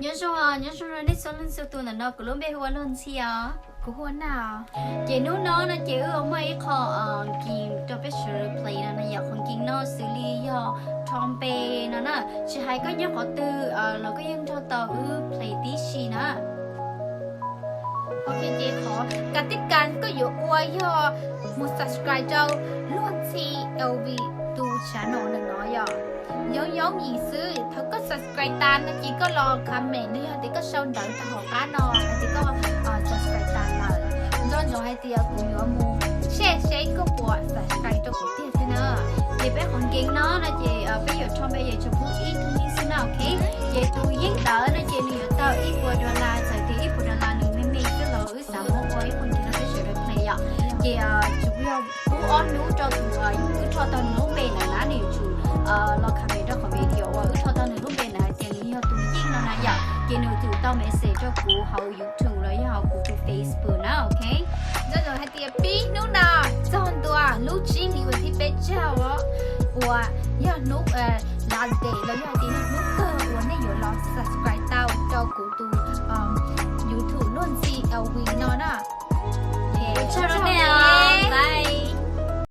Nyob zoo, nyob zoo rau nej txhua leej txhua tus ntawm no, kuv lub npe hu ua Luag Ntxhi os. Kuv hu ua Naj os. Ces hnub no no ces wb muaj ib qho game rau peb sawv daws play no na yom. Qhov game no xws li yog rho npe no na, tsis hais koj nyob qhov twg los koj yeej nrog tau wb play tib si na. Ok, ces qhov kas tib kas koj yuav ua yog mus subscribe rau Luag Ntxhi L V tus channel ntawm no yom. Yoov yoov yim xwb, thaum koj subscribe tas no ces koj los comment no yog tias koj sau ntawv rau hauv qab no hais tias koj subscribe tas lawm. Nco ntsoov hais tias kuv yuav mus check seb koj puas subscribe rau kuv tiag thiab na. Ces peb qhov game no no ces peb yuav rho npe, yuav tsum pub ib tug yeej xwb na, ok. Ces tus yeej ntawd no ces nws yuav tau ib puas dollar, txawm tias ib puas dollar nws me me xwb los wb xav muab ua ib qho game rau peb sawv daws play yom. Ces tsum yog pub ob hnub rau tus wb rho tau nws lub npe ntawd na, nws yuav tsum los comment rau qhov video uas wb rho tau nws lub npe ntawd hais tias nws yog tus yeej no na yom. Ces nws yuav tsum tau message rau kuv hauv YouTube los yog hauv kuv tus Facebook na, ok. Nco ntsoov hais tias pib hnub no txog ntua lub tsib hlis uas thib peb caug uas yog hnub last day los yog hais tias yog hnub kawg uas nej yuav los subscribe tau rau kuv tus